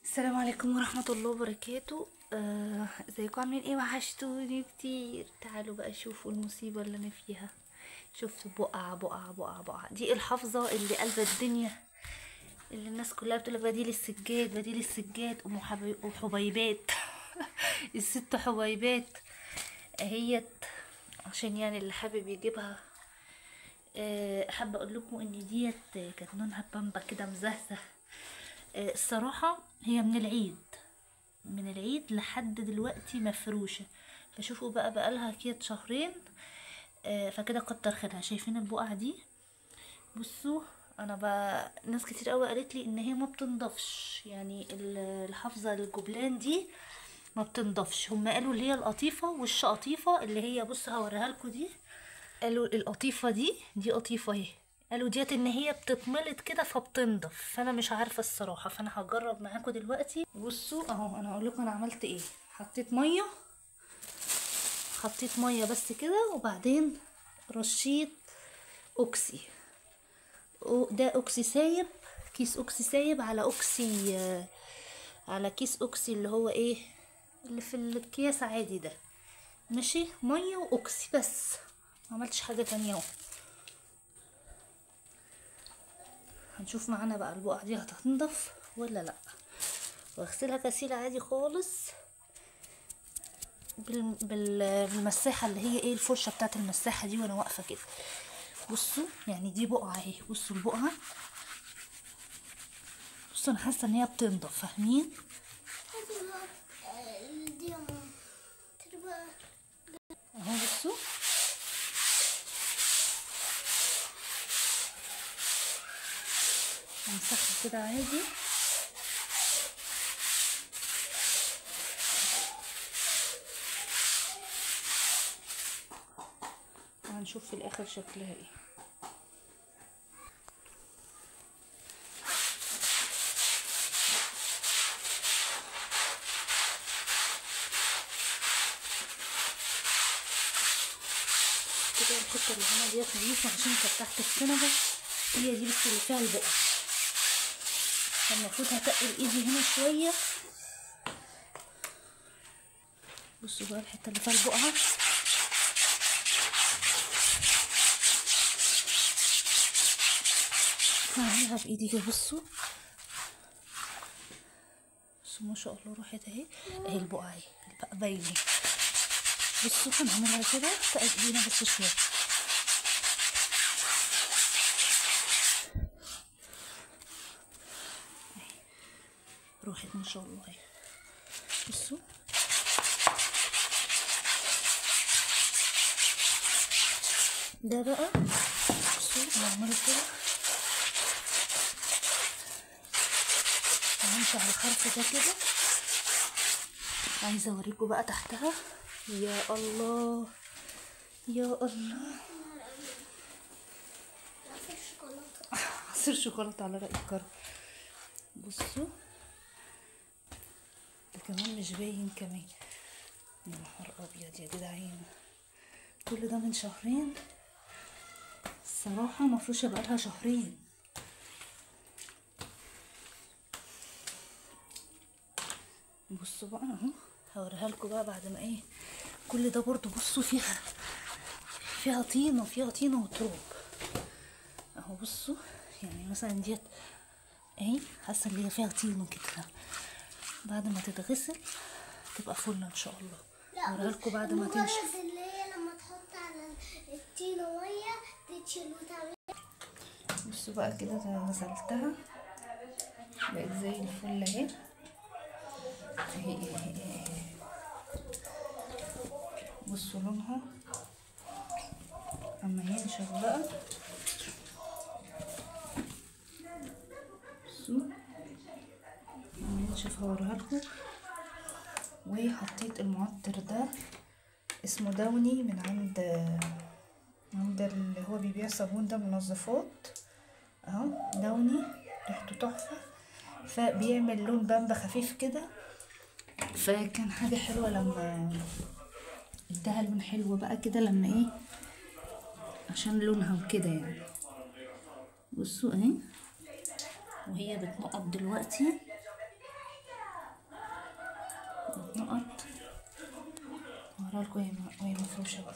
السلام عليكم ورحمة الله وبركاته. ازيكم عاملين ايه؟ وحشتوني كتير. تعالوا بقى شوفوا المصيبة اللي انا فيها. شفت بقعة بقعة بقعة بقعة، دي الحافظة اللي قلب الدنيا، اللي الناس كلها بتقولك بديل السجاد بديل السجاد، وحبيبات الست حبيبات اهيت، عشان يعني اللي حابب يجيبها. حابة اقول لكم ان ديت كانت لونها بامبا كده مزهزه. الصراحة هي من العيد، من العيد لحد دلوقتي مفروشة، فشوفوا بقى بقالها كده شهرين. فكده كتر خيرها. شايفين البقعة دي؟ بصوا انا بقى ناس كتير قوي قالت لي ان هي ما بتنضفش، يعني الحافظة الجبلان دي ما بتنضفش. هم قالوا اللي هي القطيفة وش قطيفة، اللي هي بصوا هوريها لكم دي، قالوا القطيفة دي قطيفة اهي، قالوا ديت ان هي بتتملط كده فبتنضف. فانا مش عارفه الصراحة، فانا هجرب معاكم دلوقتي. بصوا اهو، انا هقول لكم انا عملت ايه. حطيت مية، حطيت مية بس كده، وبعدين رشيت اوكسي، ده اوكسي سايب، كيس اوكسي سايب على اوكسي، على كيس اوكسي اللي هو ايه اللي في الكياس عادي ده، ماشي. مية واوكسي بس، ما عملتش حاجة تانية اهو. هنشوف معانا بقى البقعة دي هتنضف ولا لا. واغسلها غسيل عادي خالص بالمساحه اللي هي ايه، الفرشة بتاعت المساحة دي، وانا واقفة كده. بصوا يعني دي بقعة اهي، بصوا البقعة، بصوا انا حاسه ان هي بتنضف، فاهمين؟ اهو بصوا همسحها كده عادي. وهنشوف في الاخر شكلها ايه. كده الحتة اللي هنا ديت نضيفه عشان كانت تحت الكنبة، هي دي بس اللي فيها البقع. المفروض هتقل ايدي هنا شوية. بصوا بقى الحتة اللي فيها البقعة، هعملها بايدي كده. بصوا بصوا ما شاء الله راحت اهي، اهي البقعة اهي، البقعة باينة. بصوا هنعملها كده، تقل ايدينا بس شوية. راحت ما شاء الله اهي. بصوا ده بقى، بصوا هنعمله كده، هنمشي على الحرف ده كده. عايزه اوريكم بقى تحتها. يا الله يا الله، عصير شوكولاتة على رأي الكرم. بصوا ده كمان مش باين كمان، يا نهار ابيض يا جدعان، كل ده من شهرين. الصراحة مفروشه بقالها شهرين. بصوا بقى اهو، هوريها لكم بقى بعد ما ايه كل ده. برضو بصوا فيها طينه، فيها طينه وتراب اهو. بصوا يعني مثلا ديت اهي، حاسه ان هي فيها طينه كده، بعد ما تتغسل تبقى فله ان شاء الله. هوريها لكم بعد ما تنشف. اللي هي لما تحط على الطينه مية تتشيل وتعمل. بصوا بقى كده غسلتها، بقت زي الفل اهي اهي اهي. بصوا لونها اما ينشف بقى. بصوا اما ينشف هوريها لكم. وحطيت المعطر ده، اسمه داوني، من عند اللي هو بيبيع صابون ده منظفات اهو، داوني، ريحته تحفة، فبيعمل لون بامبا خفيف كده، فكان حاجة حلوة لما اداها لون حلو بقى كده، لما ايه عشان لونها وكده يعني. بصوا اهي وهي بتنقط دلوقتي. نقط. هوريها لكم وهي مفروشه بقى.